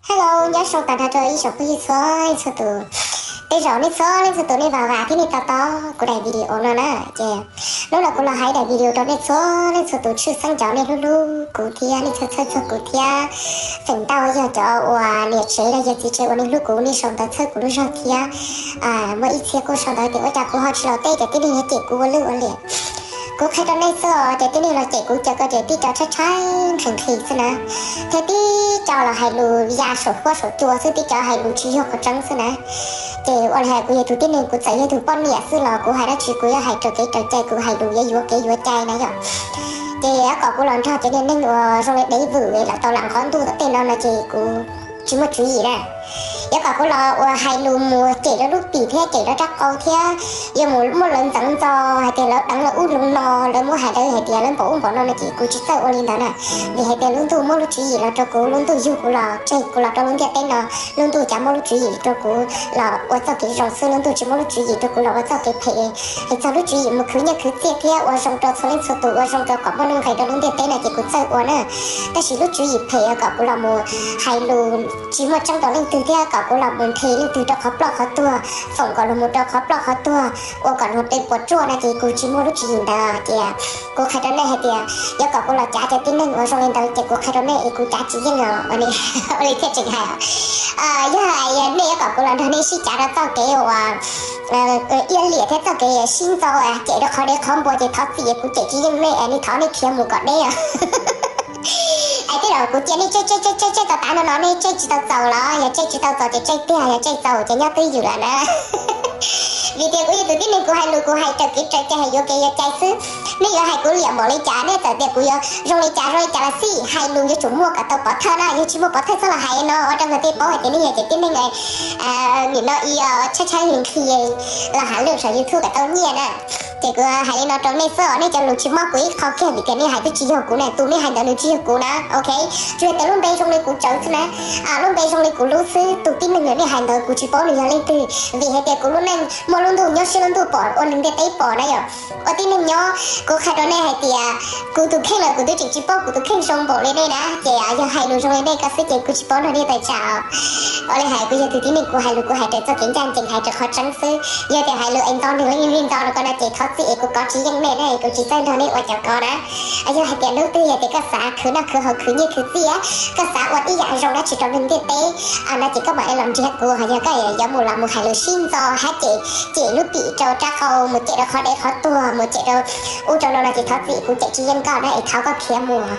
Hello, nyob zoo tag nrho rau ib tsoom phooj ywg txhua leej txhua tus. Tej zaum nej txhua leej txhua tus nej vam vam thiab nej tos tos kuv daim video no na. Ces hnub no kuv los hais daim video rau nej txhua leej txhua tus, tshwj xeeb cov nej hlub hlub kuv thiab nej txhawj txhawj txog kuv thiab, feem ntau yog cov uas niam tsev los yog txiv tsev uas nej hlub kuv, nej sau ntawv txhawb kuv lub zog thiab. Muaj ib txhia kuj sau ntawv tias ua cas kuv ho tsis los teb, cov tib neeg yuav cem kuv ua lwj ua liam. Kuv qhia rau nej xwb os, cov tib neeg los cem kuv cov ko ces tib co tshaib tshaib nqhis nqhis xwb na, thiab tib co los hais lus ya saum huab saum cua xwb, tib co hais lus tsis yog qhov tseeb xwb na. Ces ua li hais kuv yog tus tib neeg, kuv txawm yog tus poj niam xwb los kuv hais dab tsi kuv yuav hais raws kev raws cai, kuv hais lus yuav yuav kev yuav cai na yom. Ces yuav kom kuv los nrog cov niag neeg uas zoo li Dev Vwm lawv tau lam nqov ntuj tom tej no no ces kuv tsis muaj tswv yim na. Yuav kom kuv los ua hais lus mus cem rau lub pim thiab cem rau rab qau thiab, yuav mus muab lawv ntxeev ntxo hais tias lawv deev lawv ub lawv no, lawv muab hais lawv hais tias lawv npaum ub npaum no no ces kuv tsis txawj ua li ntawd na. Vim hais tias lub ntuj muab lub tswv yim los rau kuv, lub ntuj yug kuv los tseg kuv los rau lub ntiaj teb no, lub ntuj cas muab lub tswv yim rau kuv los ua txoj kev zoo xwb, lub ntuj tsis muab lub tswv yim rau kuv los ua txoj kev phem. Es txog lub tswv yim mus khwv nyiaj khwv txiaj thiab ua zoo rau txhua leej txhua tus, ua zoo rau kom muaj nuj nqis rau lub ntiaj teb no ces kuv txawj ua na. Tab sis lub tswv yim phem kom kuv los mus hais lus tsis muaj tseeb rau leej twg thiab kom kuv los mus nthe leej twg rau qhov ploj qhov tuag, foom kom luag mus rau qhov ploj qhov tuag, ua kom luag tej puas tsuaj no ces kuv tsis muaj lub tswv yim ntawd. Ces kuv qhia rau nej hais tias yuav kom kuv los cav cov tib neeg uas zoo li ntawd ces kuv qhia rau nej es kuv cav tsis yeej os, ua li thiaj tseem hais. Yog nej yuav kom kuv los nrog nej sib cav rau txoj kev uas iab liam thiab txoj kev sib ntxo cem rau qhov dev qhov npua ces thov txim, kuv cem tsis yeej nej, nej thov nej khiav mus kom deb os. Es tej zaum kuv cia nej tseg tseg tseg tseg tseg tau tav no no nej tseg tsis tau txaus los yog tseg tsis tau txaus ces tseg tiag, yog tseg txaus ces nyob twj ywm lawm na. Vim tias kuv yog tus tib neeg kuv hais lus kuv hais raws kev raws cai, hais yuav kev yuav cai xwb. Nej yuav hais kuv liam npaum li cas, nej txawm tias kuv yuav zoo li cas zoo li cas los xij, hais lus yuav tsum muaj kom tau pov thawj na, yog tsis muaj pov thawj txhob los hais no ua rau luag tej paub hais tias nej yog cov tib neeg nim no i tshaib tshaib nqhis nqhis los hais lus saum YouTube kom tau nyiaj na. Ces kuv hais li no rau nej xwb os, nej cov lus tsis mob kuv ib qho kiag vim tias nej hais twb tsis yog kuv na, tus nej hais ntawd nws tsis yog kuv na, ok. Tsuas yog tias lub npe zoo li kuv tsawv xwb na, lub npe zoo li kuv lub xwb, tus tib neeg uas nej hais ntawd kuv tsis paub nws yog leej twg, vim hais tias kuv lub neej muaj lub ntuj nyob siab lub ntuj pom ua neeg ntiaj teb pom na yom. Ua tib neeg nyob kuv qhia rau nej hais tias kuv tus kheej los kuv twb tseem tsis paub kuv tus kheej zoo npaum li nej na, ces yog hais lus zoo li nej ko xwb ces kuv tsis paub nrog nej tawm tsam. Ua li hais kuv yog tus tib neeg kuv hais lus kuv hais raws txoj kev ncaj ncees, hais raws qhov tseeb xwb. Yog tias hais lus es nto nws li ntau rau ko no ces thov txim es kuv kov tsis yeej nej na, kuv tsis txawj nrog nej ua cov ko na. Yog hais tias hnub twg yog tias koj xav khwv noj khwv haus khwv nyiaj khwv txiaj, koj xav ua ib yam zoo dab tsi rau neeg ntiaj teb no ces koj mam li los nrhiav kuv, ho yog koj yuav mus los mus hais lus sib ntxo hab ces cem lub pim rau rab qau, mus cem rau qhov dev qhov tuag, mus cem rau ub rau no no ces thov txim, kuv cem tsis yeej koj na es thov koj khiav mus.